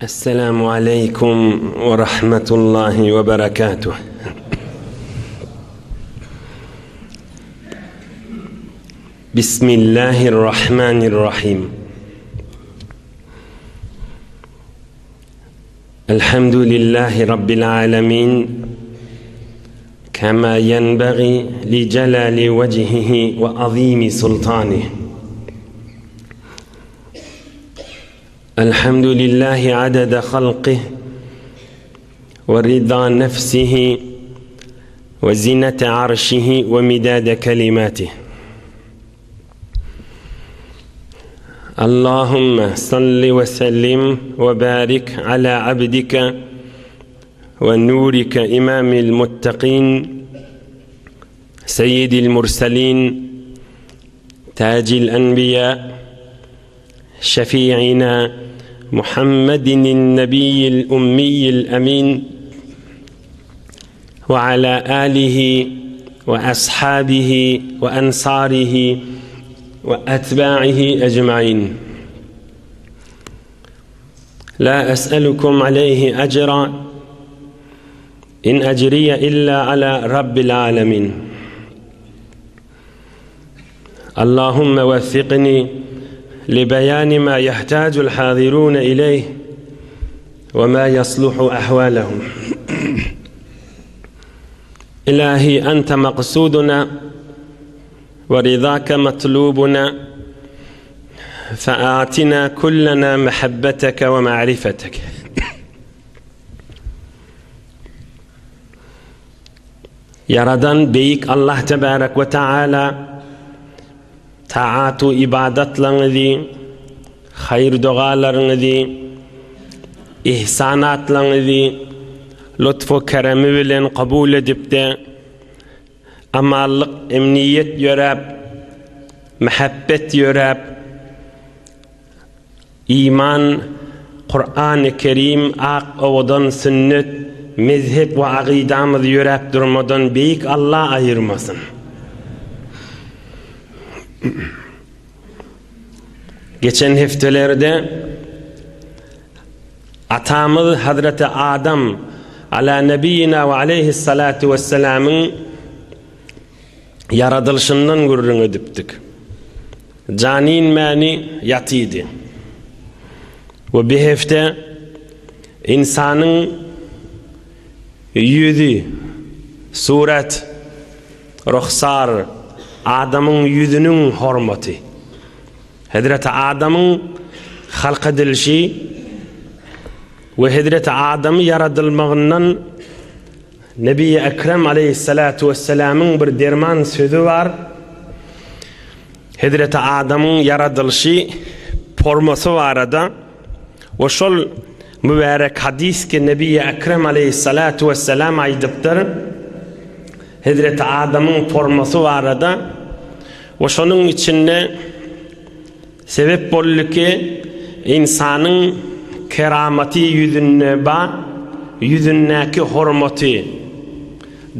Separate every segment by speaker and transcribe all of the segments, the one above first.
Speaker 1: Esselamu aleýkum we rahmetullahi we berekatuh. Bismillahirrahmanirrahim. Elhamdülillahi Rabbil alemin. Kema yenbagi li celali vecihihi ve azimi sultanih. الحمد لله عدد خلقه ورضا نفسه وزنة عرشه ومداد كلماته اللهم صل وسلم وبارك على عبدك ونورك إمام المتقين سيد المرسلين تاج الأنبياء شفيعنا محمد النبي الأمي الأمين وعلى آله وأصحابه وأنصاره وأتباعه أجمعين لا أسألكم عليه أجرا إن أجري إلا على رب العالمين اللهم وفقني لبيان ما يحتاج الحاضرون إليه وما يصلح أحوالهم إلهي أنت مقصودنا ورضاك مطلوبنا فأعطنا كلنا محبتك ومعرفتك Ýaradan Beýik Allah Tebarek we Taala taatu ybadatlaryňyzy, haýyr-dogalaryňyzy, ihsanatlaryňyzy lutfu keremi bilen kabul edipde, amanlyk, emniýet ýöräp, mähebbet ýöräp, Iman, Kurany Kerim, ak owadan sünnet, mezhep we akydamyz ýöräp durmadan Beýik Alla aýyrmasyn. Geçen hepdelerde atamyz Hazreti Adam ala nebiyina we aleyhissalatu vesselamyň ýaradylyşyndan gürrüň edipdik. Jan inmäni ýatydy. We bir hepde ynsanyň ýüzi, surat, ruhsar, adamyň ýüzüniň hormaty. Hezreti Adamyň halk edilişi we Hezreti Adamy ýaradylmagyndan Nebi Ekrem aleýhissalatu wessalamyň bir derman sözi bar. Hezreti Adamyň ýaradylyşy, formasy barada we şol mübärek hadys ki Nebi Ekrem aleýhissalatu wessalam aýdypdyr. Hezreti Adamyň formasy barada we şonuň içinde Sebep boldy ki, ynsanyň keramaty ýüzünde ba, ýüzündäki hormaty,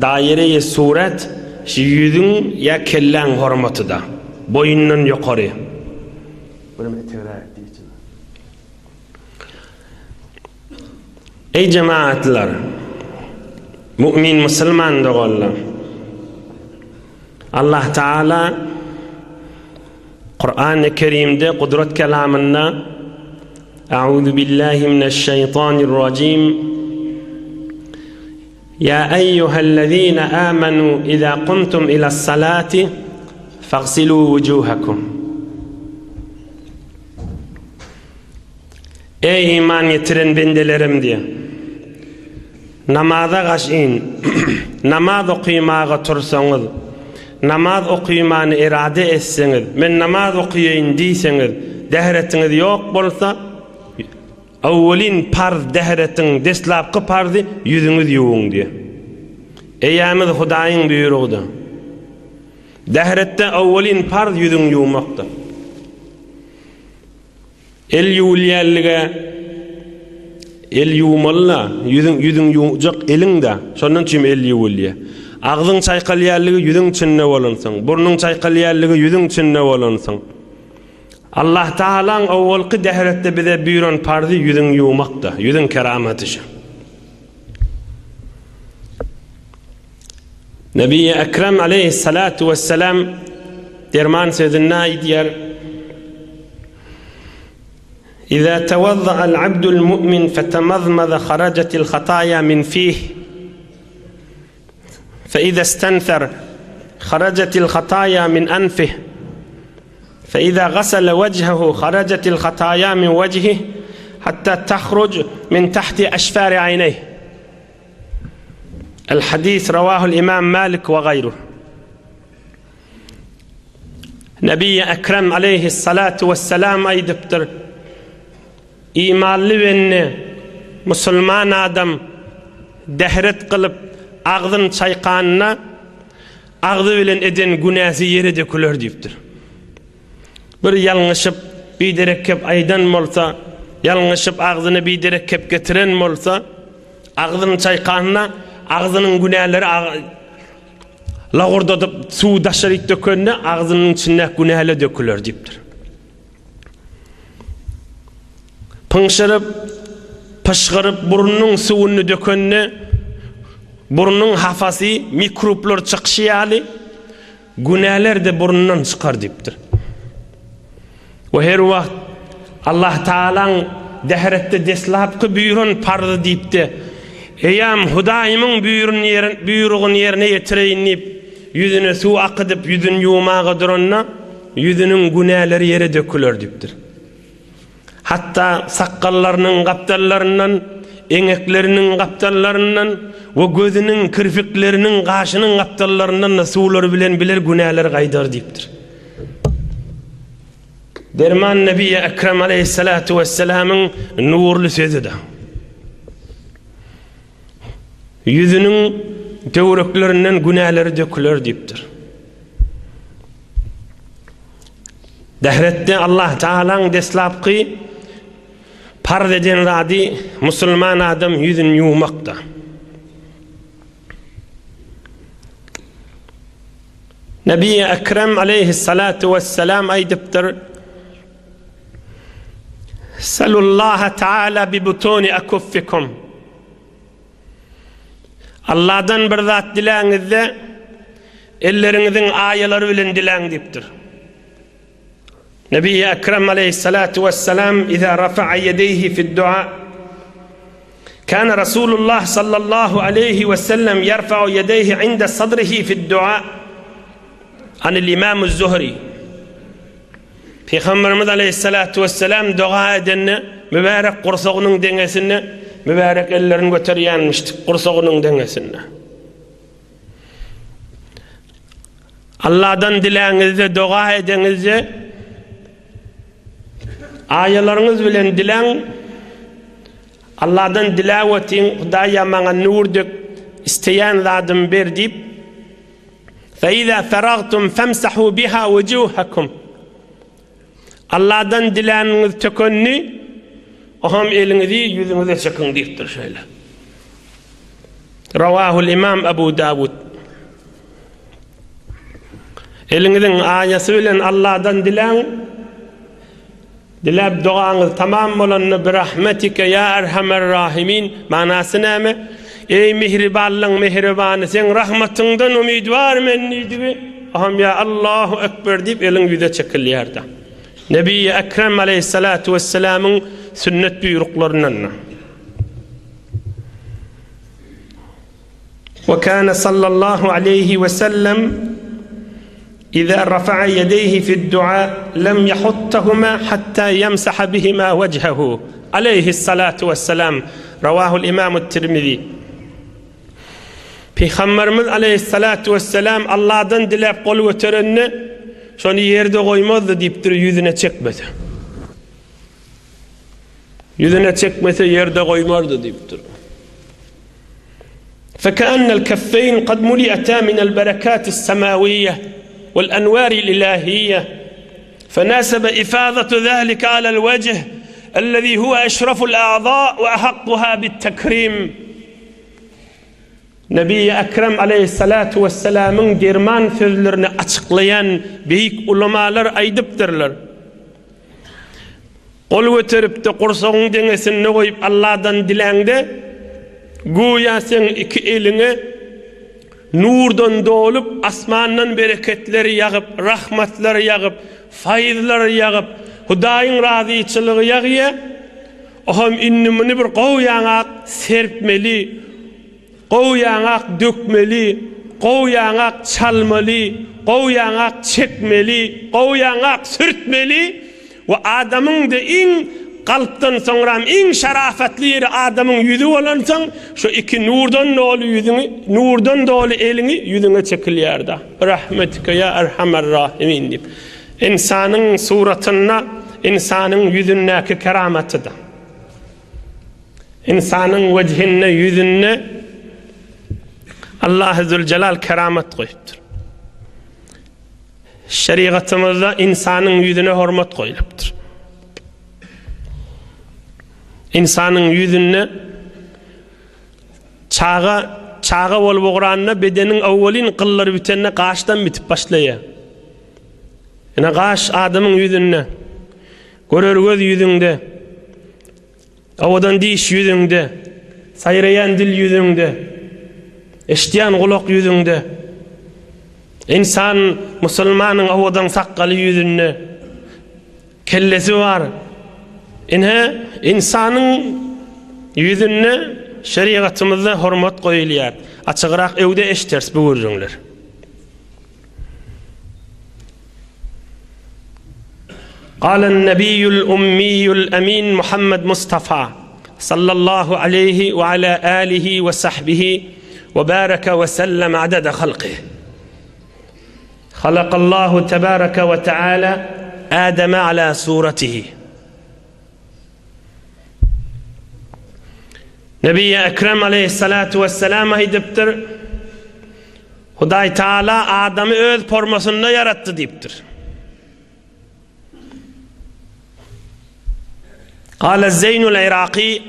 Speaker 1: daire-i suret, şu ýüzüň ýa kelläň hormaty-da, boýundan ýokary. Eý jemagatlar! Mu'min musulman doganlar! Allah Taala Kur'an-ı Kerimde gudrat kelamynda A'udhu billahi mineşşeytanirracim Ya eyyühellezine amenu iza kumtum ilas salati fagsilu vucuhakum Eý iman getiren bendelerim diýe. Namaza gaşyn, namaz okymaga tursaňyz, namaz okymany erade etseňiz, men namaz okaýyn diýseňiz, dähretiňiz ýok bolsa, awwelin parz dähretiň deslapky parzy ýüzüňiz ýuwuň diýe. Eýämiz Hudaýyň buýrugydyr. Dähretde awwelin parz ýüzüňi ýuwmakdyr. El ýuwulýanlyga el ýuwmaly-da, ýüzüň ýüzüň ýuwjak eliň-de, şondan üçin el ýuwulýar. Agzyň çaýkalýanlygy ýüzüň içinde bolansoň, burnuň çaýkalýanlygy ýüzüň içinde bolansoň. Allah Tagalaň owalky dähretde bize buýran parzy ýüzüň ýuwmakda, ýüzüň keramaty şu. Nebi Ekrem aleyhissalatu vesselam derman sözünde aýdýar. Iza tawazza'al abdul mu'min fetamazmaza harajatil hataýa min fih. Fe iza istenser harajatil hataýa min anfih. Fe iza gasala wejhehu harajatil hataýa min wejhih hatta tahruj min tahti aşfari aýneýh. El hadis rawahul imam Malik we gaýruh. Nebi Ekrem aleyhissalatu vesselam aýdypdyr. Imanly bende, musulman adam dähret kylyp agzyn çaýkanda agzy bilen eden günäsi ýere döküler diýipdir. Bir ýalňyşyp biderek kep aýdan bolsa, ýalňyşyp agzyna biderek kep getiren bolsa, agzyny çaýkanda agzynyň günäleri lagurdadyp suw daşaryk dökende agzynyň içindäki günäler döküler diýipdir. Pyňşyryp, pyşgyryp burnunyň suwuny dökende, burnuň hafasy, mikroblar çykyşy ýaly, günäler-de burnundan çykar diýipdir. We her wagt Allah Tagalaň dähretde deslapky buýran parzy diýip-de, Eýýäm Hudaýymyň buýrugyny ýerine ýetireýin diýip, ýüzüne suw akydyp, ýüzüni ýuwmaga duranda, Ýüzüniň günäleri ýere döküler diýipdir. Hatda sakgallarynyň gapdallaryndan, eňekleriniň gapdallaryndan we gözüniň, kirpikleriniň, gaşynyň gapdallaryndan-da suwlary bilen biler günäleri gaýdar diýipdir. Derman Nebi Ekrem aleýhissalatu wessalamyň nurly sözüdir. Ýüzüniň töwereklerinden günäleri döküler diýipdir. Dähretde Allah Tagalaň deslapky parz eden zady musulman adam ýüzüni ýuwmakda. Nebi Ekrem aleyhissalatu vesselam aýdypdyr. Salullaha Taala bi butuni akuffikum. Allahdan bir zat diläňizde elleriňiziň aýalary bilen diläň diýipdir. Nebi Ekrem aleyhissalatu vesselam iza rafa'a yedeyhi fi dua Kana Rasulullah sallallahu aleyhi ve sellem yerfa'u yedeyhi inde sadrihi fi dua Anil İmam Zuhri Pygamberimiz aleyhissalatu vesselam doga edende mübärek gursagynyň deňesinde mübärek ellerini göterýänmişdik gursagynyň deňesinde. Allahdan diläňizde doga edeňizde aýalaryňyz bilen diläň Allahdan diläp otyň Hudaýa maňa nur dök isleýän zadymy ber diýip Fe-izâ feragtum femsahû biha wujuhakum. Allahdan diläniňiz tökendi, oham eliňizi ýüzüňize çekiň diýipdir şeýle. Rawahul Imam Abu Dawud. Eliňiziň aýasy bilen Allahdan diläň. Diläp dogaňyz tamam bolanda Birahmetike ýa erhamer rahimin manasy näme? Eý mihribanlaň mähribany seň rahmatyňdan umydwar men diýdigi, aham ýa Allahu ekber diýip eliň ýüze çekilýärdi. Nebi Ekrem aleýhissalatu wessalamyň sünnet buýruklaryndan. We kana sallallahu aleýhi we sellem iza rafa'a ýedeýhi fid-dua lem ýahuttahuma hatta ýemsaha bihima wejhehu aleýhissalatu wessalam rawahul imamu Tirmizi. Pygamberimiz aleýhissalatu wessalam Allahdan diläp gol göterende şony ýerde goýmazdy diýipdir ýüzüne çekmese. Ýüzüne çekmese ýerde goýmardy diýipdir. فكأن الكفين قد ملئتا من البركات السماوية والأنوار الإلهية فناسب إفاضة ذلك على الوجه الذي هو أشرف الأعضاء وأحقها بالتكريم Nebi Ekrem aleýhissalatu wessalamyň derman sözlerini açyklaýan beýik ulamalar aýdypdyrlar. Gol göterip-de gursagyň deňesinde goýup Alladan diläňde, göýä seň iki eliňe nurdan dolup, asmandan bereketler ýagyp, rahmatlar ýagyp, faýzlar ýagyp, Hudaýyň razyçylygy ýagýa, oham indi muny bir gowy ýaňak serpmeli, Gowy ýaňak dökmeli, gowy ýaňak çalmaly, gowy ýaňak çekmeli, gowy ýaňak sürtmeli we adamyň-da iň kalpdan soňram iň şerafatly ýeri adamyň ýüzi bolansoň, şo iki nurdan doly ýüzüňi, nurdan doly eliňi ýüzüňe çekilýär-de. Birahmetike ýa erhamer rahimin diýip. Ynsanyň suratynda ynsanyň ýüzündäki keramatyda. Ynsanyň wejhinde, ýüzünde Allahy Züljelal keramat goýupdyr. Şerigatymyzda ynsanyň ýüzüne hormat goýlupdyr. Ynsanyň ýüzünde çaga çaga bolup ugranda bedeniň awwalyn gyllary bitende gaşdan bitip başlaýar. Ine gaş adamyň ýüzünde, görer göz ýüzüňde. Owadan diş ýüzüňde, saýraýan dil ýüzüňde, eşidýän gulak ýüzüňde. Ynsan musulmanyň owadan sakgaly ýüzünde, kellesi bar. Ine, ynsanyň ýüzünde şerigatymyzda hormat goýulýar. Açygrak öwde eşderis bu gürrüňler. Galen nebiýül ummiýül emin Muhammed Mustafa sallallahu aleýhi we ala alihi we sahbihi we bareke we sellem adede halkih. Halakallahu tebareke we teala Ademe ala suratihi. Nebiýi Ekrem aleýhissalatu wesselam aýdypdyr, Hudaý Taala adamy öz formasynda ýaratdy diýipdir. Gala Zeýnul Iraki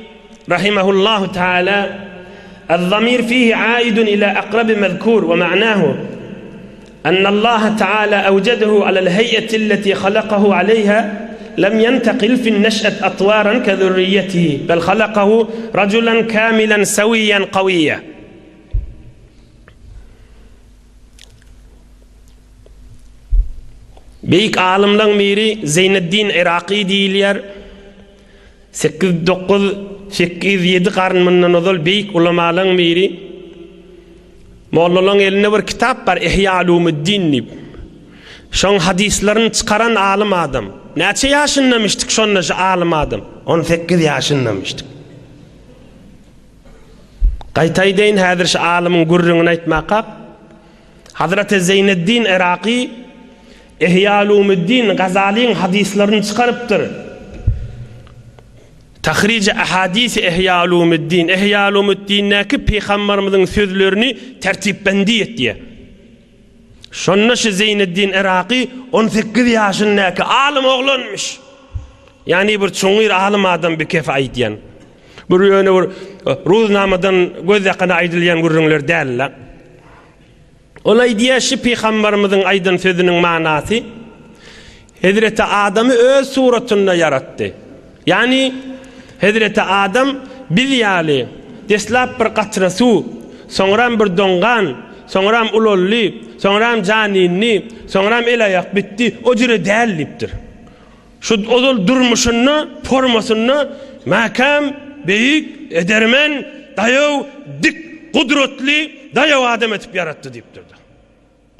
Speaker 1: rahimehullahu taala El-zamir fihi aidun ila akrabi mezkur we ma'nahu أن الله تعالى أوجده على الهيئة التي خلقه عليها لم ينتقل في النشأة أطوارا كذريته بل خلقه رجلا كاملا سويا قويا Beýik alymlaň biri Zeýneddin Iraky diýilýär. 8 9 807 garyn mundan ozal beýik ulamalaň biri Mollalaň elinde bir kitap bar Ihýa Ulumuddin diýip. Şoň hadyslaryny çykaran alym adam. Näçe ýaşyndamyşdyk şonda şu alym adam? 18 ýaşyndamyşdyk. Gaýta aýdaýyn häzir şu alymyň gürrüňini aýtmakak. Hazreti Zeýneddin Iraky Ihýa Ulumuddin Gazalyň hadyslaryny çykarypdyr. Tahrij Ahadisi Ihýa Ulumuddin, Ihýa Ulumuddindäki pygambarymyzyň sözlerini tertipbendi etýär. Şonda şu Zeýneddin Iraky 18 ýaşyndaky alym oglanmyş. Ýagny bir çuňňur alym adam bir kefe aýdýan. Bir ýöne bir ruznamadan göz ýakana aýdylýan gürrüňler däl-de. Ol aýdýar, şu pygambarymyzyň aýdan sözüniň manasy, Hezreti Adamy öz suratynda ýaratdy. Ýagny, Hezreti Adam biz ýaly, deslap bir katra suw, soňram bir doňgan, soňram ulaldy, soňram jan indi, soňram el-aýak bitdi, o jüre däl diýipdir. Şu ozal durmuşynda, formasynda mäkäm, beýik, edermen, daýaw, dik, gudratly, daýaw adam etip ýaratdy diýipdir.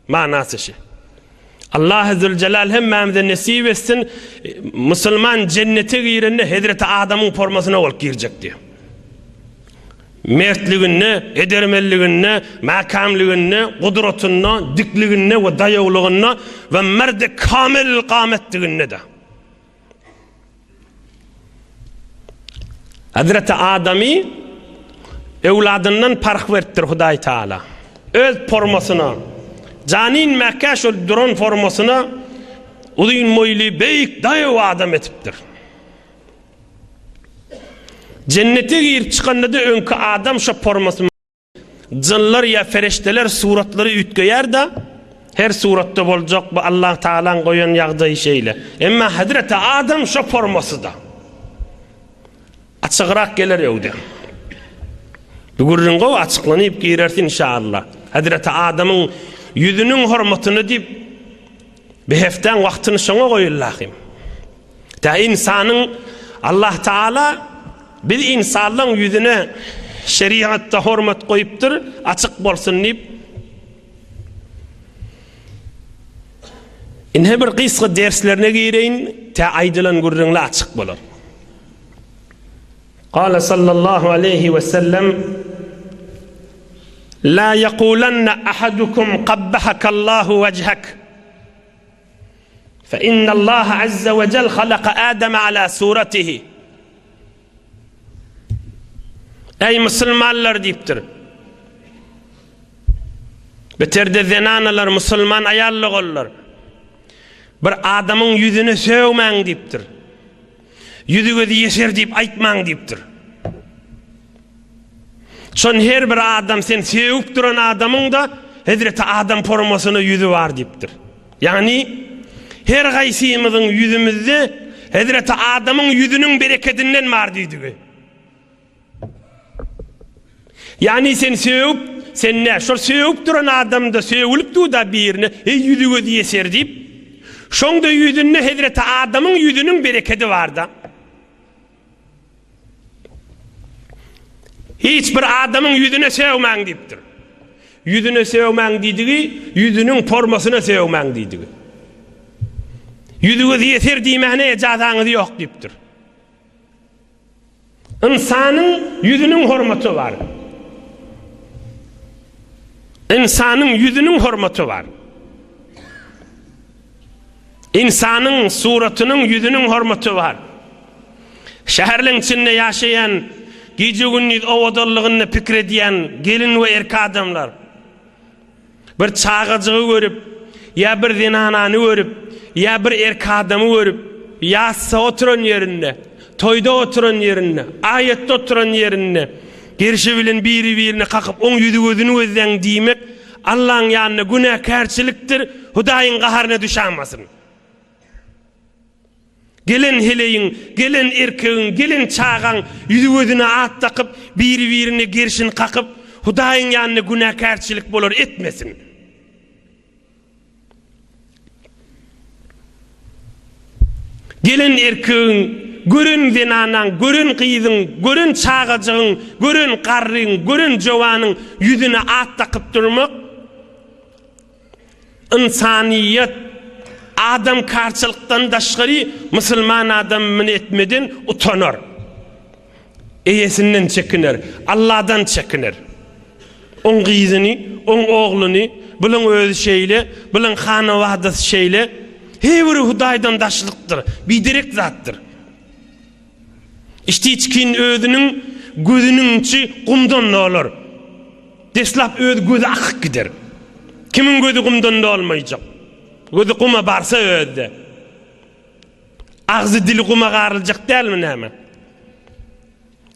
Speaker 1: Manasy şi. Allahy Züljelal hemmämize nesip etsin, musulman jennete girende Hezreti Adamyň formasyna bolup girjek diýip. Mertliginde, edermenliginde, mäkämliginde, gudratynda, dikliginde we daýawlygynda we merdi kamil kametdiginde-de. Hazreti Adamy öwladyndan parh beripdir Hudaý Taala. Öz formasyna, janyn mäkä şol duran formasyna uzyn boýly, beýik, daýaw adam etipdir. Jennete girip çykanda-da öňki adam şo formasy jynlar ýa fereşdeler suratlary üýtgeýär-de, her suratda boljak bu Allah Tagalaň goýan ýagdaýy şeýle. Emma Hezreti Adam şo formasy-da. Açygrak geler öwde. Bu gürrüň gowy açyklanyp gireris inşallah. Hezreti Adamyň ýüzüniň hormatyny diýip bir hepdäň wagtyny şoňa goýullahym. Tä ynsanyň Allah Taala biz ynsanlaň ýüzüne şeriatda hormat goýupdyr, açyk bolsun diýip. Ine bir gysga derslerine gireýin, tä aýdylan gürrüňle açyk bolar. Kale sallallahu aleýhi we sellem La ýekulanna ahadukum kabbahakallahu wejhek Fe innallaha azze we jel halaka Ademe ala suratihi Eý musulmanlar diýipdir. Beterde zenanalar musulman aýal-ogullar. Bir adamyň ýüzüne sögmäň diýipdir. Ýüzi gözi ýeser diýip aýtmaň diýipdir. Şon her bir adam sen sögüp duran adamyň-da Hezreti Adam formasyna ýüzi bar diýipdir. Ýagny her gaýsymyzyň ýüzümizde Hezreti Adamyň ýüzüniň berekedinden bar diýdigi. Ýagny sen sögüp, sen nä, şol sögüp duran adamda sögülip dur-da birine, eý ýüzi gözi ýeser diýip, şoň-da ýüzünde Hezreti Adamyň ýüzüniň berekedi bar-da. Hiç bir adamyň ýüzüne sögmäň diýipdir. Ýüzüne sögmäň diýdigi, ýüzüniň formasyna sögmäň diýdigi. Ýüzi gözi ýeser diýmäne ejazaňyz ýok diýipdir. Ynsanyň ýüzüniň hormaty bar. Ynsanyň ýüzüniň hormaty bar. Ynsanyň suratynyň ýüzüniň hormaty bar. Şäherleň içinde ýaşaýan, gije-gündiz owadanlygynda pikir edýän gelin we erkek adamlar bir çagajygy görüp, ýa bir zenanany görüp, ýa bir erkek adamy görüp, ýatsa oturan ýerinde, toýda oturan ýerinde, aýatda oturan ýerinde gerşi bilen biri-birine kakyp, oň ýüzi-gözüni gözläň diýmek, Allaň ýanynda günäkärçilikdir, Hudaýyň gaharyna düşämasyn. Gelen heleýiň, gelen erkegiň, gelen çagaň ýüzi-gözüne at dakyp, biri-birine gerşini kakyp, Hudaýyň ýanynda günäkärçilik bolar etmesin. Gelen erkegiň, gören zenanaň, gören gyzyň, gören çagajygyň, gören garryň, gören jowanyň ýüzüne at dakyp durmak, ynsanyýet, adamkarçylykdan daşgary musulman adam muny etmeden utanar. Eýesinden çekiner, Alladan çekiner. Oň gyzyny, oň ogluny, bulaň özi şeýle, bulaň hanawadasy şeýle, her biri Hudaýdan daşlykdyr, biderek zatdyr. Içdi-içgin özüniň gözüniň içi gumdan dolar. Deslap öz gözi akyp gider. Kimiň gözi gumdan dolmaýjak? Gözi guma barsa özde. Agzy dili guma garyljak dälmi näme?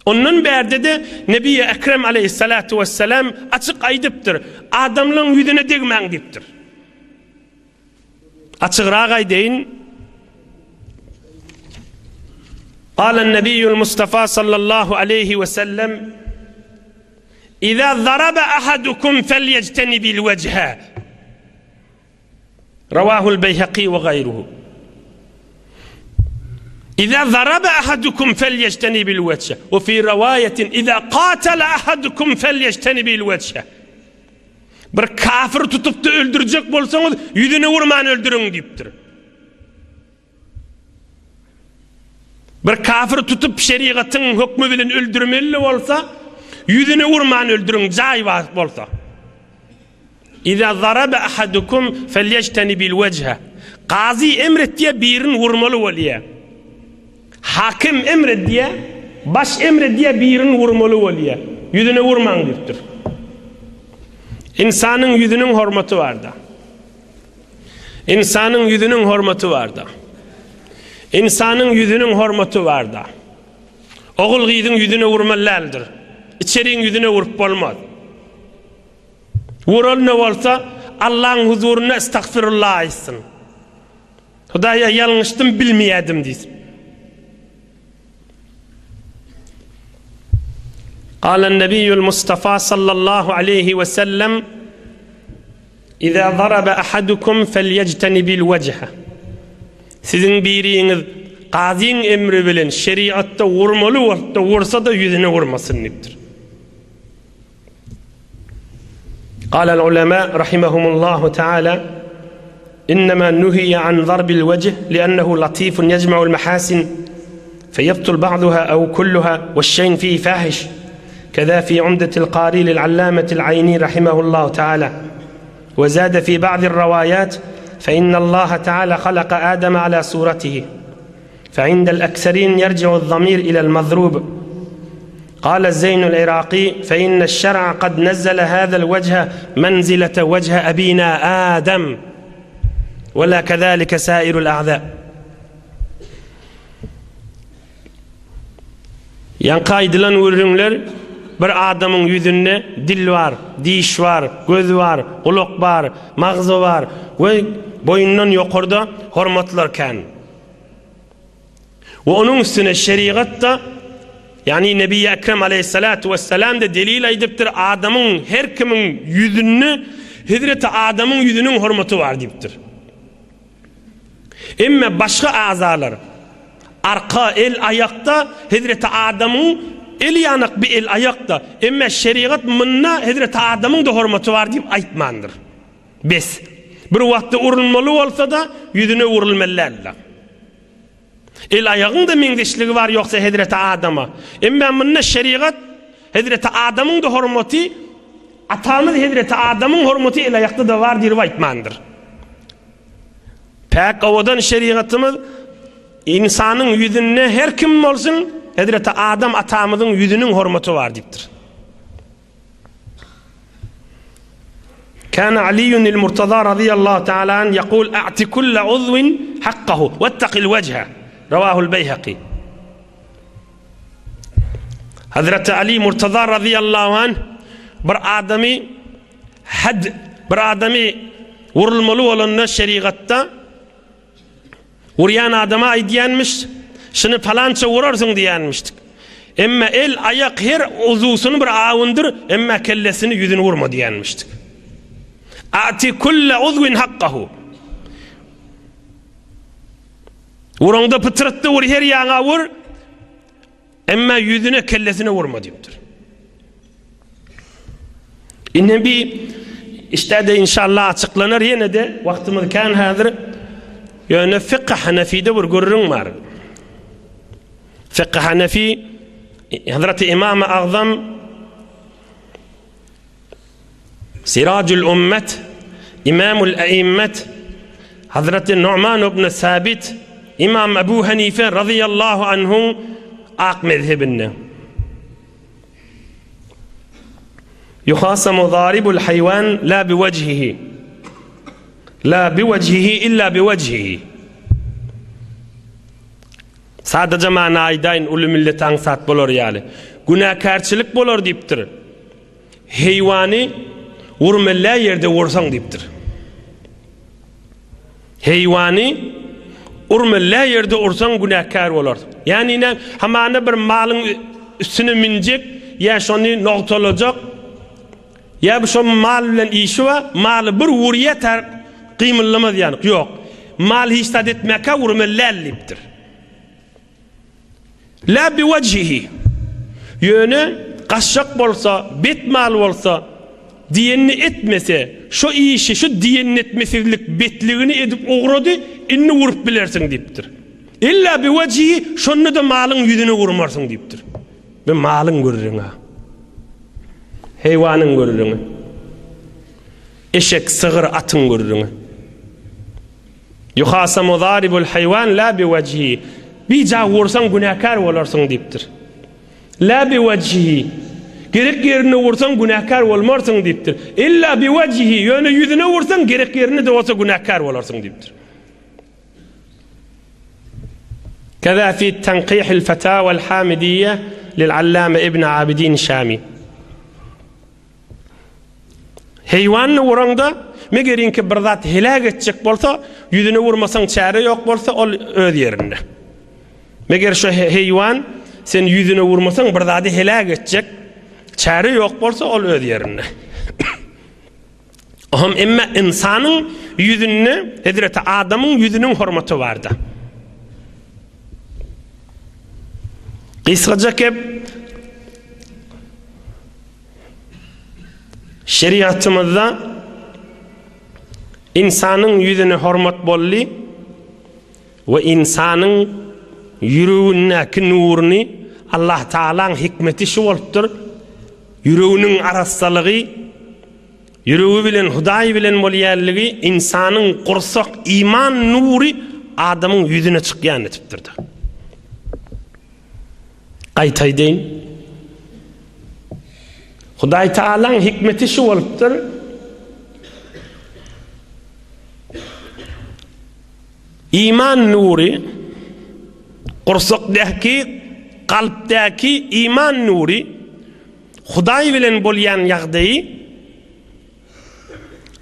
Speaker 1: Ondan bärde-de Nebi Ekrem aleýhissalatu wessalam açyk aýdypdyr, Adamlaryň ýüzüne degmäň diýipdir. Açygrak aýdaýyn. Galan Nebiýul Mustafa sallallahu aleýhi we sellem Iza zaraba ahadukum felyejtenibil wejhe. Rawahul Beýhaki we gaýruhu. Iza zaraba ahadukum felyejtenibil wejhe. We fi rawaýetin iza katala ahadukum felyejtenibil wejhe. Bir kafir tutupda öldürjek bolsaňyz, ýüzüne urman öldüriň diýipdir. Bir kafir tutup şerigatyň hökmi bilen öldürmeli bolsa, ýüzüne urman öldüriň, jaý bolsa. Iza zaraba ahadukum felyejtenibil wejhe. Gazy emr etýär, birini urmaly bolýar. Hakim emr edýär, baş emr edýär, birini urmaly bolýar. Ýüzüne urmaň diýipdir. Ynsanyň ýüzüniň hormaty barda. Ynsanyň ýüzüniň hormaty barda. Ynsanyň ýüzüniň hormaty barda. Ogul gyzyň ýüzüne urmaly däldir. Içeriň ýüzüne urup bolmaz. Vuralyna bolsa Allaň huzurynda estagfirullah aýtsyn. Hudaýa ýalňyşdym bilmeýädim diýsin. Galan Nebiýül Mustafa sallallahu aleýhi we sellem Iza zaraba ahadukum felyejtenibil wejhe. Siziň biriňiz gazyň emri bilen şeriatda urmaly wagtda ursa-da ýüzüne urmasyn diýipdir. Galal ulema rahimahumullahu taala Innema nuhiya an zarbil wejh li'annahu latifun yejma'ul mahasin feyabtul ba'duha aw kulluha weş-şeyn fihi fahiş. Keza fi umdetil qari lil-allametil ayni rahimahullahu taala. Ve zade fi ba'dir rivayat fe innallaha taala halaka Adem ala suratihi. فعند الأكثرين يرجع الضمير إلى المضروب قال الزين العراقي فإن الشرع قد نزل هذا الوجه منزلة وجه أبينا آدم ولا كذلك سائر الأعداء Ýaňky aýdylan gürrüňler bir adamyň ýüzünde dil bar, diş bar, göz bar, gulak bar, magzy bar we boýundan ýokarda hormatlar kän. We onuň üstüne şerigat-da, ýagny Nebi Ekrem aleýhissalatu wessalam-da delil aýdypdyr, adamyň her kimiň ýüzünde Hezreti Adamyň ýüzüniň hormaty bar diýipdir. Emme başga azalar, arka, el, aýakda Hezreti Adamyň eli ýanak bir el aýakda. Emme şerigat munda Hezreti Adamyň-da hormaty bar diýip aýtmandyr. Bes. Bir wagtda urulmaly bolsa-da, ýüzüne urulmaly däldir. El-aýagyň-da meňzeşligi bar ýogsa hezreti Adama. Emma munda şerigat hezreti Adamyň-da hormaty, atamyz hezreti Adamyň hormaty el-aýakda-da bar diýlip aýtmandyr. Päk owadan şerigatymyz ynsanyň ýüzünde her kim bolsun, hezreti Adam atamyzyň ýüzüniň hormaty bar diýipdir. Kana Aliýun il-Murtaza razyýallahu taala an ýekul a'ti kulle uzwin hakkahu wettakil wejhe. Rawahul Beýhaki. Hazreti Ali Murtaza razyýallahu an bir adamy had bir adamy vurulmaly bolanda şerigatda Urýan adama aýdýanmyş, Şuny palança urarsyň diýýänmişdik. Emma el, aýak her uzusyny bir awundyr, emma kellesini, ýüzüni urma diýýänmişdik. Ati kulle uzwin hakkahu. Uraňda pytratda ur, her ýaňa ur. Emma ýüzüne, kellesine urma diýipdir. Indi bi işde-de inşallah açyklanar ýene-de wagtymyz kän häzir. Ýöne fiqh Hanefide bir gürrüň bar. Fiqh Hanefi Hazreti Imam Agzam Sirajul Ummet, Imamul Aimmet, Hazreti Nu'man ibn Sabit, Imam Ebu Hanife radıyallahu anhuň ak mezhebinde. Yuhasamu zaribul haywan la biwejhihi. La biwejhihi illa biwejhihi. Sadaja many aýdaýyn, uly millete aňsat bolar ýaly. Günäkärçilik bolar diýipdir. Heýwany urmella ýerde ursaň diýipdir. Heýwany urmella ýerde ursaň günäkär bolarsyň. Ýagny näme? Hamana bir malyň üstüne münjek, ýa şony nogtalajak, ýa bu şo mal bilen işi bar, maly bir urýa tar gymyllamaz ýaly. Ýok. Mal hiç zat etmäkä urmella diýipdir. La biwejhihi. Ýöne gaçjak bolsa, bet mal bolsa, diýenini etmese, şo işi, şu diýenini etmesizlik betligini edip ugrady, indi urup bilersiň diýipdir. Illa biwejhihi, şonda-da malyň ýüzüne urmarsyň diýipdir. Bu malyň gürrüňi. Heýwanyň gürrüňi. Eşek, sygyr, atyň gürrüňi. Yuhasamu zaribul haýwan la biwejhihi. Bija ursaň günäkär bolarsyň diýipdir. La biwejhihi. Gerek ýerinde ursaň günäkär bolmarsyň diýipdir. Illa biwejhihi. Ýöne ýüzüne ursaň gerek ýerinde-de bolsa günäkär bolarsyň diýipdir. Keza fi Tanqihil Fetawal Hamidiyye lil Allame Ibn Abidin Şami. Heýwanyny uraňda, megeriňki bir zat heläk etjek bolsa, ýüzüne urmasaň çäre ýok bolsa, ol öz ýerinde. Meger şo heýwan sen ýüzüne urmasaň bir zady heläk etjek. Çäre ýok bolsa ol öz ýerinde. Ohm emme ynsanyň ýüzünde Hezreti Adamyň ýüzüniň hormaty barda. Gysgaça gep Şeriatymyzda ynsanyň ýüzüne hormat boldy we ynsanyň ýüregindäki nuruny Allah Tagalaň hikmeti şu bolupdyr, ýüreginiň arassalygy, ýüregi bilen Hudaý bilen bolýanlygy ynsanyň gursak iman nury adamyň ýüzüne çykýan etipdir-de. Gaýta aýdaýyn. Hudaý Tagalaň hikmeti şu bolupdyr. Iman nury gursakdaky, kalpdaky iman nury Hudaý bilen bolýan ýagdaýy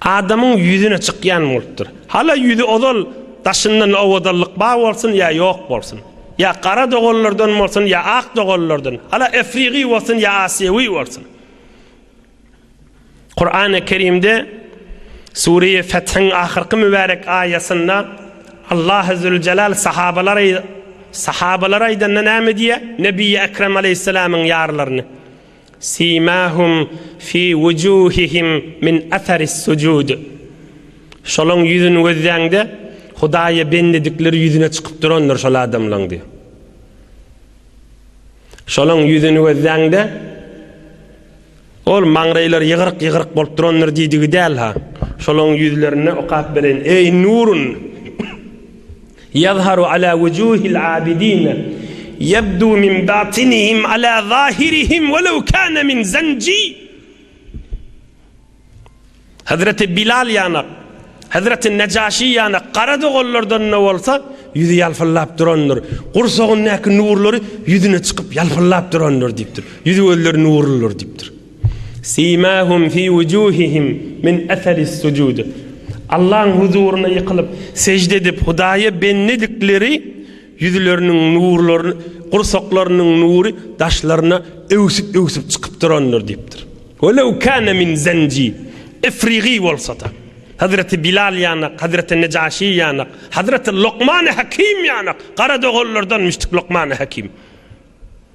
Speaker 1: Adamyň ýüzüne çykýan bolupdyr. Hala ýüzi ozal daşyndan owadanlyk bar bolsun ýa ýok bolsun. Ýa gara doganlardan bolsun ýa ak doganlardan. Hala efrigy bolsun ýa asiýewi bolsun. Kurany Kerimde Sure-i Fethiň ahyrky mübärek aýasynda Allah Zülcelal sahabalary sahabalara aýdanda näme diýýär? Nebi Ekrem aleýhissalamyň ýarlaryny. Simahum fi wujuhihim min asaris sujud. Şolaň ýüzüni gözläňde, Hudaýa bendedikleri ýüzüne çykyp durandyr şol adamlaň diýýär. Şolaň ýüzüni gözläňde, ol maňraýlary ýygryk-ýygryk bolup durandyr diýdigi däl-ha. Şolaň ýüzlerinde okap bereýin. Eý nurun! Ýazharu ala wujuhil abidine ýebdu min batinihim ala zahirihim welew kana min zenji. Hazreti Bilal ýanak, Hazreti Nejaşi ýanak gara doganlardan-da bolsa ýüzi ýalpyldap durandyr. Gursagyndaky nurlary ýüzüne çykyp ýalpyldap durandyr diýipdir. Ýüzi gözleri nurludyr diýipdir. Simahum fi wujuhihim min eseris sujud. Allaň huzuryna ýykylyp, sežde edip, Hudaýa bendedikleri ýüzleriniň nurlaryny, gursaklarynyň nury daşlaryna öwsüp-öwsüp çykyp durandyr diýipdir. Welew kana min zenji, efrigy bolsa-da. Hazreti Bilal ýanak, Hazreti Nejaşi ýanak, Hazreti Lokmany Hakim ýanak, gara doganlardan müşdik Lokmany Hakim.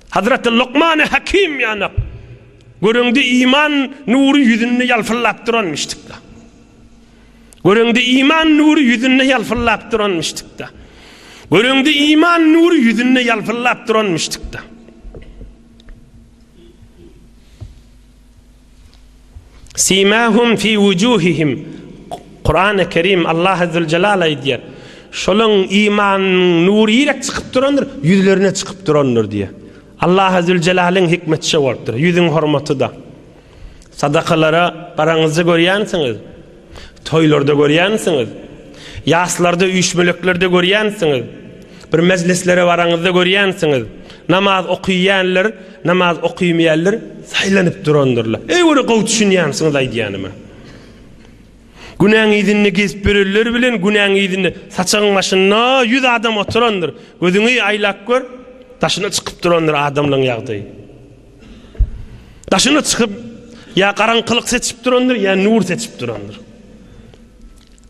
Speaker 1: Hazreti Lukmany Hakim ýanak göreňde iman nury ýüzünde ýalpyldap duranmyşdykda. Göreňde iman nury ýüzünde ýalpyldap duranmyşdykda. Göreňde iman nury ýüzünde ýalpyldap duranmyşdykda. Simahum fi wujuhihim Kurany Kerim Allah Zülcelal aýdýar. Şolaň imanynyň nury ýerek çykyp durandyr, ýüzlerine çykyp durandyr diýýär. Allah Zülcelalyň hikmeti şo bolupdyr. Ýüzüň hormaty-da. Sadakalara baraňyzda görýänsiňiz. Toýlarda görýänsiňiz. Ýaslarda, üýşmeleklerde görýänsiňiz. Bir mejlislere baraňyzda görýänsiňiz. Namaz okyýanlar, namaz okymaýanlar saýlanyp durandyrlar. Eý göre gowy düşünýänsiňiz aýdýanyma. Günäň yzynda gezip ýörenler bilen günäň yzynda saçagyň başynda 100 adam oturandyr. Gözüňi aýlap gör, daşyna çykyp durandyr adamlaryň ýagdaýy. Daşyna çykyp, ýa garaňkylyk seçip durandyr, ýa nur seçip durandyr.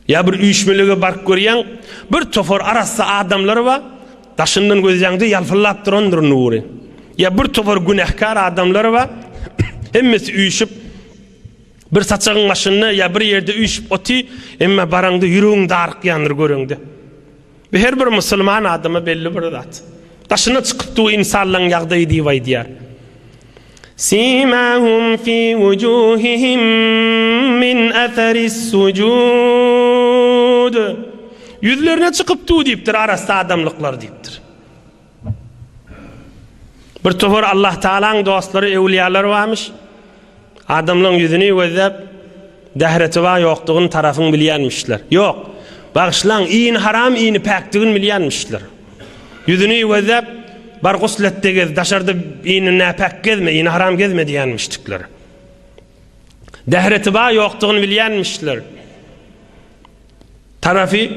Speaker 1: Ýa bir üýşmelige baryp görýäň, bir topar arassa adamlar bar, daşyndan gözläňde ýalpyldap durandyr nury. Ýa bir topar günäkär adamlar bar, hemmesi üýşüp, bir saçagyň başynda ýa bir ýerde üýşüp oty, emma baraňda ýüregiň darykýandyr göreňde. Bu her bir musulman adama belli bir zat. Daşyna çykyp dur insanlaryň ýagdaýy diýip aýdýar. Simahum fi wujuhihim min asaris sujud. Ýüzlerine çykyp dur diýipdir arassa adamlyklar diýipdir. Bir topar Allah Taalaň dostlary, öwliýalar barmyş. Adamlaryň ýüzüni gözläp, dähreti bar ýokdugyny tarapyň bilýänmişler. Ýok. Bagyşlaň, iýni haram, iýni päkdigini bilýänmişler. Ýüzüni gözläp, bar gusletde gez, daşarda iýni näpäk gezme, iýni haram gezme diýenmişdikler. Dähreti bar ýokdugyny bilýänmişler. Tarapy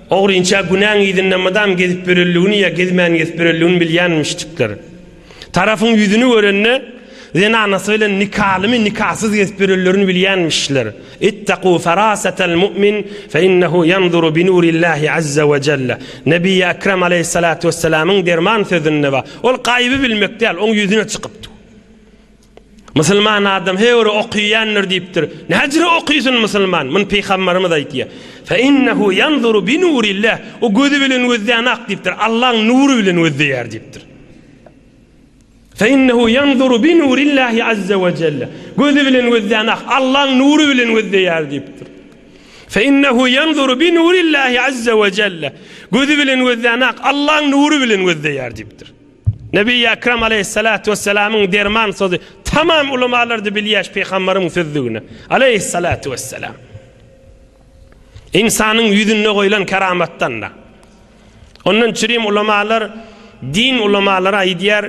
Speaker 1: ogrynça günäň yzynda mydam gezip ýörenligini ýa gezmän gezip ýörenligini bilýänmişdikler. Tarapyň ýüzüni görende. Zenanasy bilen nikalymy, nikasyz gezip ýörenlerini bilýänmişler. Ittaqu ferasetel mu'min fe innehu ýanzuru bi nurillahi azze we jelle. Nebiýi Ekrem aleýhissalatu wessalamyň derman sözünde bar. Ol gaýyby bilmek däl, oň ýüzüne çykypdy. Musulman adam her bir okyýandyr diýipdir. Näjire okysyn musulman? Muny pygambarymyz aýtýar. Fe innehu ýanzuru bi nurillah. O gözi bilen gözleýän ak diýipdir. Allaň nury bilen gözleýär diýipdir. Fe innehu ýanzuru bi nurillahi azze we jelle. Gözi bilen gözleýän ak Allaň nury bilen gözleýär diýipdir. Fe innehu ýanzuru bi nurillahi azze we jelle. Gözi bilen gözleýän ak Allaň nury bilen gözleýär diýipdir. Nebi Ekrem aleyhissalatu vesselamyň derman sözi tamam ulamalarda bilýäş pygambaryň sözdügini. Aleyhissalatu vesselam. Insanyň ýüzünde goýlan keramatdan da. Ondan çürim ulamalar din ulamalary aýdýar.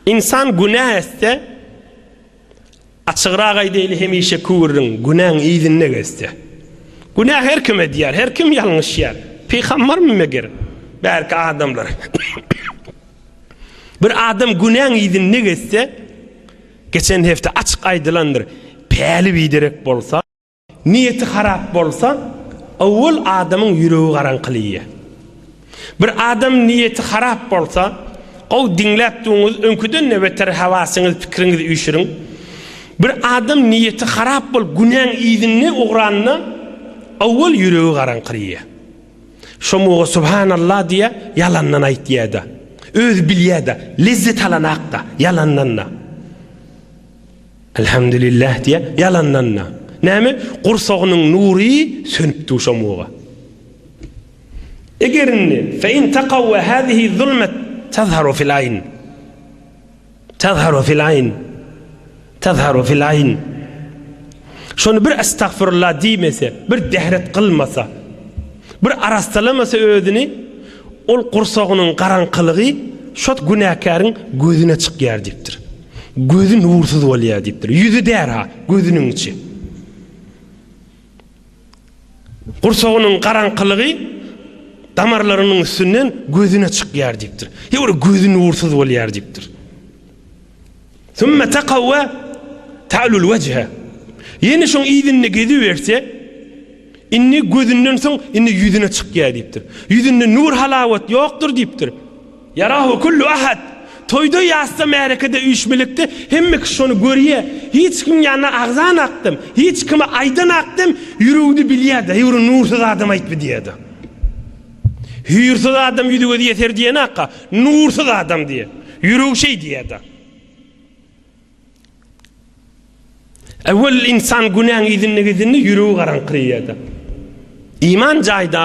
Speaker 1: Insan günä etse Açygrak aýdaýly hemişe küwürriň günäň yzynda gezse. Günä her kim edýär, her kim ýalňyşýar. Pygambarmy meger? Bärki adamlar. Bir adam günäň yzynda gezse, geçen hepde açyk aýdylandyr, päli biderek bolsa, Niýeti harap bolsa, owwal adamyň ýüregi garaňkylyýa. Bir adam niýeti harap bolsa, gowy diňläp duňyz, öňküden-de beter hawasyňyz, pikiriňizi üýşüriň. Bir adam niýeti harap bolup günäň yzynda ugranda, owwal ýüregi garaňkylyýa. Şomuga subhanallah diýýä, ýalandan aýtýa-da. Özi bilýä-de, lezzet alanak-da, ýalandan-da. Elhamdülillah diýýär, ýalandan-da. Näme? Gursagynyň nury sönüp dur şomuga. Eger indi fe in taqawwa hazihi zulmet tazharu fil aýn. Tazharu fil aýn. Tazharu fil aýn. Şony bir estagfirullah diýmese, bir dehret kylmasa, bir arassalamasa özüni, ol gursagynyň garaňkylygy şot günäkäriň gözüne çykýar diýipdir. Gözi nursyz bolýar diýipdir. Ýüzi däl-ha, gözüniň içi. Gursagynyň garaňkylygy damarlarynyň üstünden gözüne çykýar diýipdir. Ýa gözi nursyz bolýar diýipdir. Sümme takawwa ta'lul wejhe. Ýene şoň yzynda geziberse, indi gözünden soň indi ýüzüne çykýar diýipdir. Ýüzünde nur halawat ýokdur diýipdir. Ýarahu kullu ahad. Toýda, ýasda, märekede, üýşmelikde hemme kişi şony görýär. Hiç kimiň ýanyna agzan akdym, hiç kime aýdan akdym, ýüregde bilýär-de, heý bir nursyz adam aýtby diýýär-de. Hüýrsiz adam ýüzi-gözi ýeser diýenakka, nursyz adam diýýär. Ýüregi şeý diýýär-de. Ewwel insan günäň yzynda gezende ýüregi garaňkyraýardy. Iman jaýda,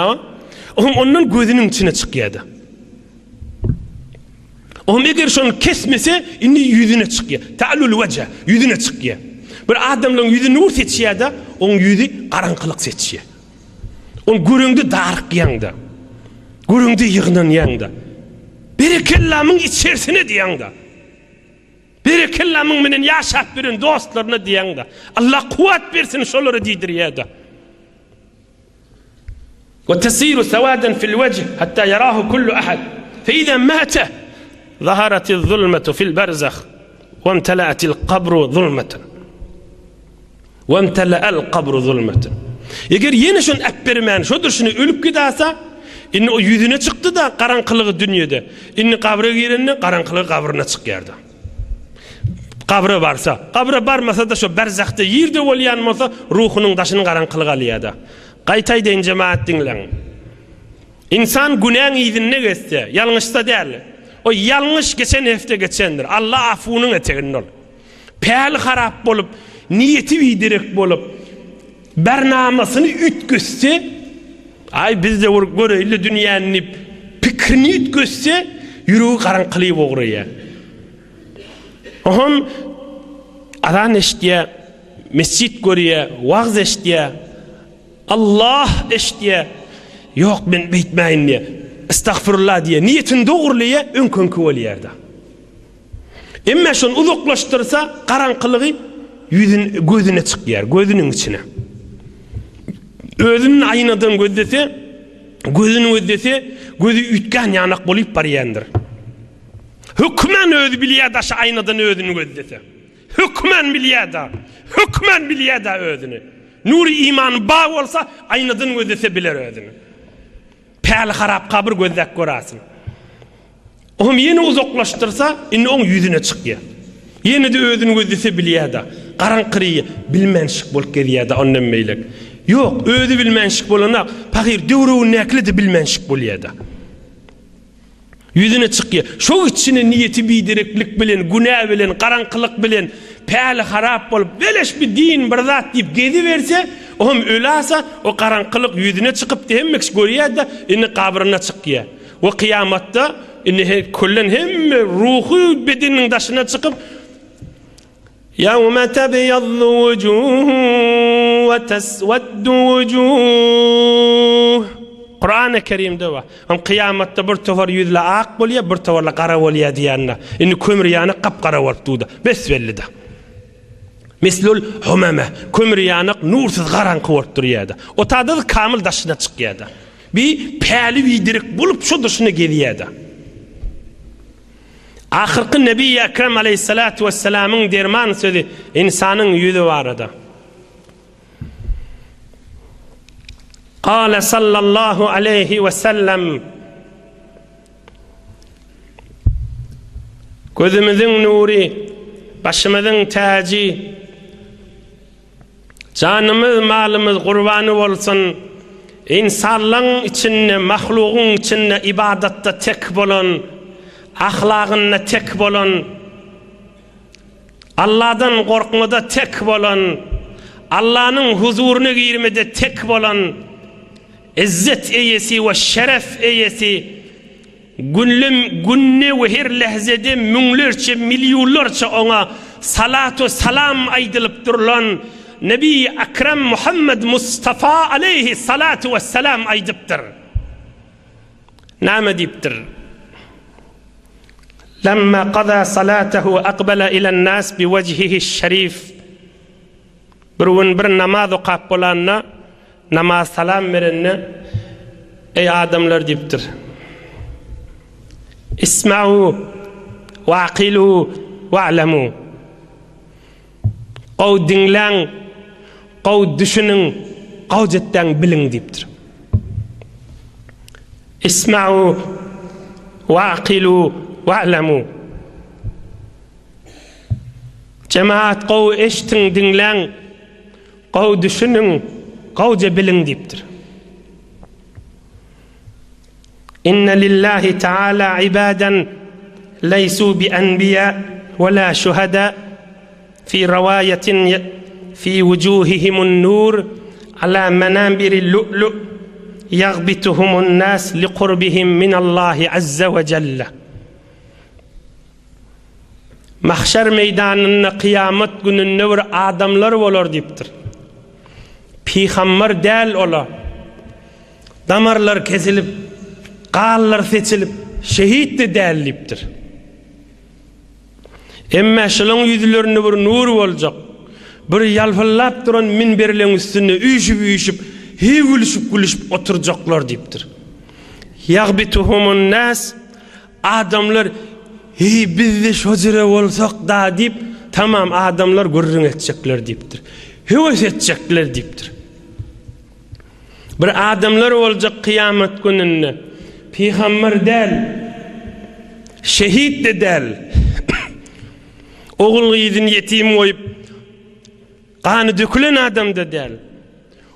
Speaker 1: ohm ondan gözüniň içine çykýardy. Ohm eger şony kesmese, indi ýüzüne çykýar. Ta'lul wejhe, ýüzüne çykýar. Bir adamlaryň ýüzi nur seçýär-de, oň ýüzi garaňkylyk seçýär. Ony göreňde darykýaň-da. Göreňde ýygnanýaň-da. Berekellamyň içersine diýýäň-de. Berekella muň menen ýaşap ýören dostlaryna diýäňde. Allah kuwwat bersin şolara diýdirýäde. Wa tasiru sawadan fil wejh hatta yarahu kullu ahad. Fe iza mata zaharatiz zulmatu fil barzakh wa imtala'atil qabru zulmatan. Wemtele'el kabru zulmeten. Eger ýene şony äpbermän, şo durşuna ölüp gidasa, indi o ýüzüne çykdy-da garaňkylygy dünýede. Indi gabra girende garaňkylygy gabryna çykýar-da. Gabra barsa, gabra barmasa-da şo berzahda ýerde bolýan bolsa, ruhunyň daşyny garaňkylyk alýar-da. Gaýta aýdaýyn jemagat diňläň. Ynsan günäň yzynda gezse, ýalňyşsa däl. O ýalňyş geçen hepde geçendir. Alla afuwynyň eteginde ol. Päli harap bolup, niýeti biderek bolup, bernamasyny üýtgetse, Aý, biz-de bir göreýli dünýäni diýip, pikirini üýtgetse, ýüregi garaňkylyp ugraýar. Oňam azan eşidýär, mesjit görýär, wagyz eşidýär, Allah eşidýär. Ýok, men beýtmäýin diýýär. Estagfirullah diýýär. Niýetini dogrulyýar, öňki-öňki bolýar-da. Emme şony uzaklaşdyrsa, garaňkylygy ýüzün, gözüne çykýar, gözüniň içine. Özüni aýnadan gözlese, gözüni gözlese, gözi üýtgän ýanak bolup barýandyr. Hökman özi bilýär daşy aýnadan özüni gözlese. Hökman bilýär-da. Hökman bilýär-da özüni. Nury imany bar bolsa, aýnadan gözlese biler özüni. Päli harap kabyr gözläp görersiň. Oňam ýene uzaklaşdyrsa, indi oň ýüzüne çykýar. Ýene-de özüni gözlese bilýär-de. Garaňkyryýa, bilmänşik bolup gezýär-de ondan beýlek. Ýok, özi bilmänşik bolanak, pahyr döwregindäkiler-de bilmänşik bolýar-da. Ýüzüne çykýar. Şo içine niýeti bidereklik bilen, günä bilen, garaňkylyk bilen, päli harap bolup, beleş bir din, bir zat diýip geziberse, oňam ölasa, o garaňkylyk ýüzüne çykypdy, hemme kişi görýär-de, indi gabryna çykýar. We kyýamatda indi he küllen hemme ruhy bedeniniň daşyna çykyp Ýewme tebyýaddu wujuhun we tesweddu wujuh Kurany Kerimde bar. Hem kyýamatda bir topar ýüzle ak bolýar, bir toparla gara bolýar diýende. Indi kömür ýanyk gap-gara bolup durdy. Bes belli-de. Mislul humame. Kömür ýanyk nursyz garaňky bolup durýardy. O tada kamyl daşyna çykýardy. Bi päli biderek bolup şo daşyna gezýärdi. Ahyrky Nebi Ekrem aleýhissalatu wessalamyň derman sözi ynsanyň ýüzi barada. Kale sallallahu aleýhi we sellem Gözümiziň nury, başymyzyň täji, Janymyz, malymyz gurbany bolsun, ynsanlaň içinde, mahlugyň içinde ybadatda tek bolan, ahlagynda tek bolan, Alladan gorkmada tek bolan, Allanyň huzuryna girmede tek bolan, izzet eýesi we şeref eýesi, Günlem günde we her lähzede müňlerçe, millionlarça oňa salat we salam aýdylyp durlan Nebi Ekrem Muhammed Mustafa aleýhi salatu we salam aýdypdyr. Näme diýipdir? Lemma qada salatahu aqbala ilan nas bi wejhihi şerif. Bir gün bir namaz okap bolanda Namaz salam berende, Eý adamlar diýipdir. Isma'u we aqilu we a'lemu. Gowy diňläň, gowy düşüniň, gowja etdäň biliň diýipdir. Isma'u we aqilu we a'lemu. Jemaat gowy eşdiň, diňläň. Gowy düşüniň, gowja biliň diýipdir. Inne lillahi taala ibadan leýsu bi enbiýa we la şuhada fi rawaýatin fi wujuhihimun nur ala manabiri lu'lu ýagbituhumun nas liqurbihim minallahi azza we jelle. Mahşer meýdanynda kyýamat gününde bir adamlar bolar diýipdir. Pygamber däl ola. Damarlar kesilip, ganlar seçilip, şehit-de däl diýipdir. Emme şolaň ýüzlerinde bir nur boljak. Bir ýalpyldap duran minberleň üstünde üýşüp-üýşüp, heý gülüşip-gülüşip oturjaklar diýipdir. Ýagbituhumun nas Adamlar, Heý, biz-de şo jüre bolsak-da diýip, tamam adamlar gürrüň etjekler diýipdir. Höwes etjekler diýipdir. Bir adamlar boljak kyýamat gününde, pygamber däl, şehit-de däl, ogul-gyzyny ýetim goýup, Gany dökülen adam-da däl.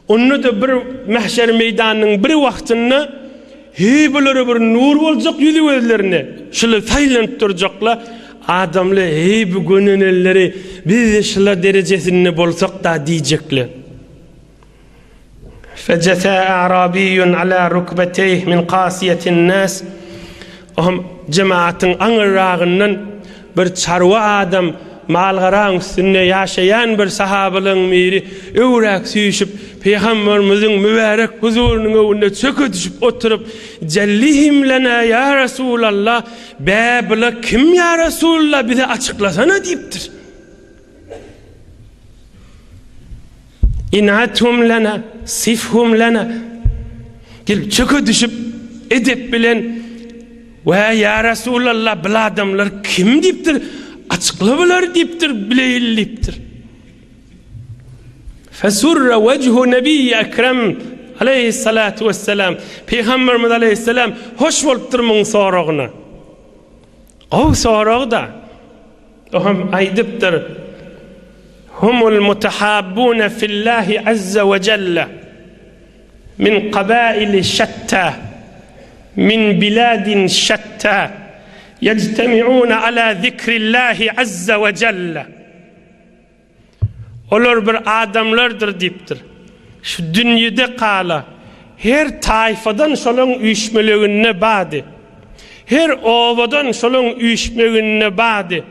Speaker 1: Onda-da bir mähşer meýdanynyň bir wagtynda heý bulara bir nur boljak ýüzi-gözlerine, şular saýlanyp durjakla, adamlar heý bu gönenelleri biz-de şular derejesinde bolsak-da diýjekler. Fejese a'rabiyyun ala rukbeteyh min kasiyetin nas Ohm jemaatyň aňyrragyndan bir çarwa adam mal-garaň üstünde ýaşaýan bir sahabylaryň biri öwräk süýşüp Pygamberimiziň mübärek huzurynyň öňünde çöke düşüp oturyp Jellihim lena ýa Resulallah bä bula kim ýa Resulallah bize açyklasana diýipdir. In'athum lana, sifhum lana. Gelip çöke düşüp, edep bilen. We ýa Resulallah bil adamlar kim diýipdir, açykla bulary diýipdir, bileýli diýipdir. Fesurra wejhu Nebiýi Ekrem aleýhissalatu wesselam. Pygamberimiz aleýhissalam hoş bolupdyr muň soragyna. Gowy sorag-da. O hem aýdypdyr, Humul mutahabbuna fillahi azza we jelle min kabaili şatta min biladin şatta yejtemi'una ala zikrillahi azza we jelle. Olar bir adamlardyr diýipdir. Şu dünýede kala her taýfadan şolaň üýşmeleginde bady. Her obadan şolaň üýşmeginde bady.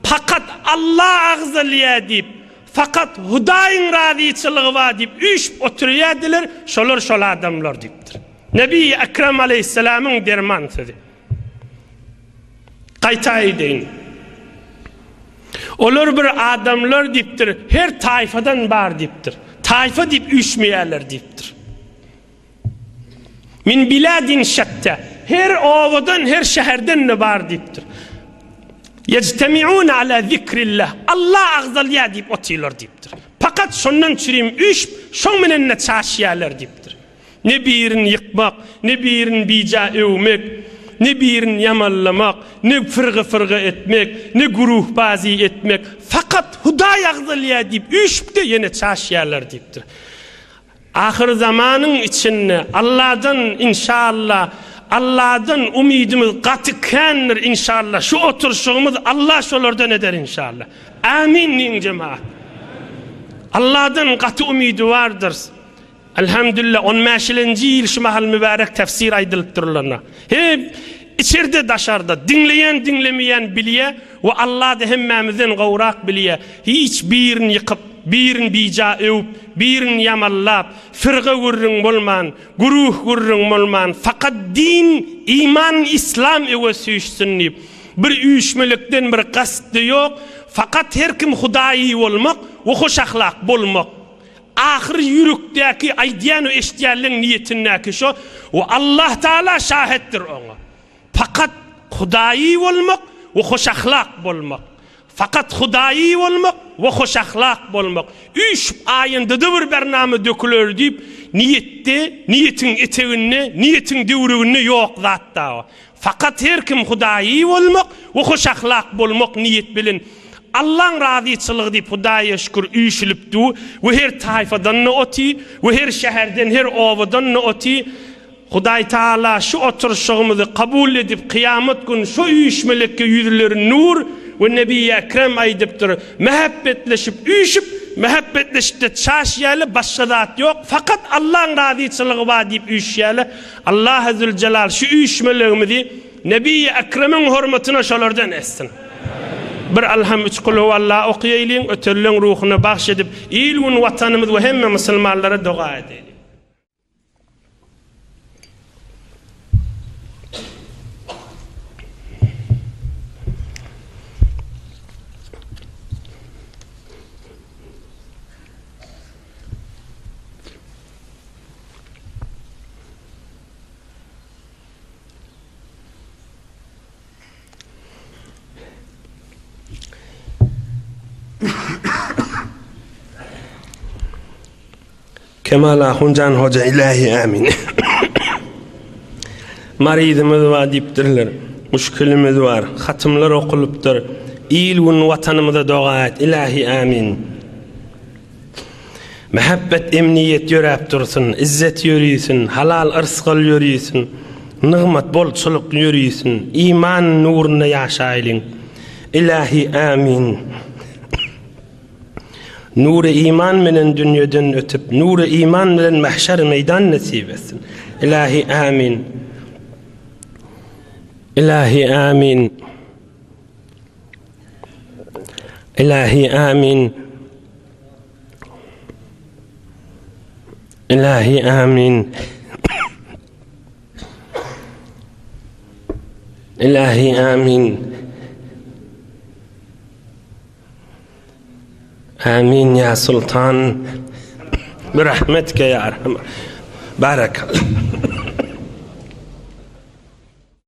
Speaker 1: Pakat Alla agzalýa diýip, fakat Hudaýyň razyçylygy bar diýip üýşüp oturýardylar, şolar şol adamlar diýipdir. Nebi Ekrem aleýhissalamyň derman sözi. Gaýta aýdaýyn. Olar bir adamlar diýipdir, her taýfadan bar diýipdir. Taýfa diýip üýşmeýärler diýipdir. Min biladin şettä. Her obadan, her şäherden-de bar diýipdir. Ýejtemi'un ala zikrillah. Allah agzalýar diýip otyrlar diýipdir. Fakat şondan çürim üýşüp, şoň bilen-de çaşýarlar diýipdir. Ne birini ýykmak, ne birini bija öwmek, ne birini ýamanlamak, ne fyrga-fyrga etmek, ne guruhbazy etmek, fakat Hudaý agzalýar diýip üýşüp-de ýene çaşýarlar diýipdir. Ahyrzamanyň içinde Alladan inşallah Alladan umydymyz gaty kändir inşallah şu oturşygymyz Allah şolardan eder inşallah. Amin diýiň jemaat. Alladan gaty umydy bardyr. Elhamdülillah on bäşilenji ýyl şu mahal mübärek tefsir aýdylyp durulanda. He içerde daşarda diňleýän diňlemeýän bilýä we Allada hemmämizden gowrak bilýä. Hiç birini ýykyp, birini bija öwüp, birini ýamanlap, firga gürrüň bolman, güruh gürrüň bolman, fakat din, iman, islam öňe süýşsün diýip, bir üýşmelekden bir gastdy ýok, fakat her kim hudaýy bolmak we hoş ahlak bolmak. Ahyry ýürekdäki aýdýan we eşidýänleň niýetindäki şo we Allah Taala şahetdir oňa. Fakat Hudaýy bolmak we hoşahlak bolmak. Fakat Hudaýy bolmak we hoşahlak bolmak. Üýşüp aýynda-da bir bernama döküler diýip niýetde, niýetiň eteginde, niýetiň döwreginde ýok zat dagy. Fakat her kim Hudaýy bolmak we hoşahlak bolmak niýet bilen Allaň razyçylygy diýip Hudaýa şükür üýşülip du we her taýfadan-da oty we her şäherden her obadan-da oty Hudaý Taala şu oturyşygymyzy kabul edip kyýamat gün şo üýşmelekge ýüzleri nur we Nebi Ekrem aýdypdyr mähebbetleşip üýşüp mähebbetleşipde çaş ýaly başga zat ýok fakat Allaň razyçylygy bar diýip üýşýäle Allahy Züljelal şu üýşmelegimizi Nebi Ekremiň hormatyna şolardan etsin. Bir Alham üç Kulhuwalla okaýaýlyň, ötenleň ruhuna bagş edip, il-gün watanymyz we hemme musulmanlara doga edeýliň. Kemal Ahunjan hoja ilahi amin. Maryzymyz bar diýipdirler. Muşkilimiz bar. Hatymlar okulypdyr. Il gün watanymyza doga et. Ilahi amin. Mähebbet emniýet ýöräp dursun, izzet ýörisin, halal yrsgal ýörisin, nygmat bolçulyk ýörisin, iman nurunda ýaşaýlyň. Ilahi amin. Nury iman bilen dünýeden ötüp, nury iman bilen mahşer meýdan nesip etsin. Ilahi amin. Ilahi amin. Ilahi amin. Ilahi amin. Ilahi amin. Amin ya sultan. Bi rahmetike ya erhamer. Barakallah.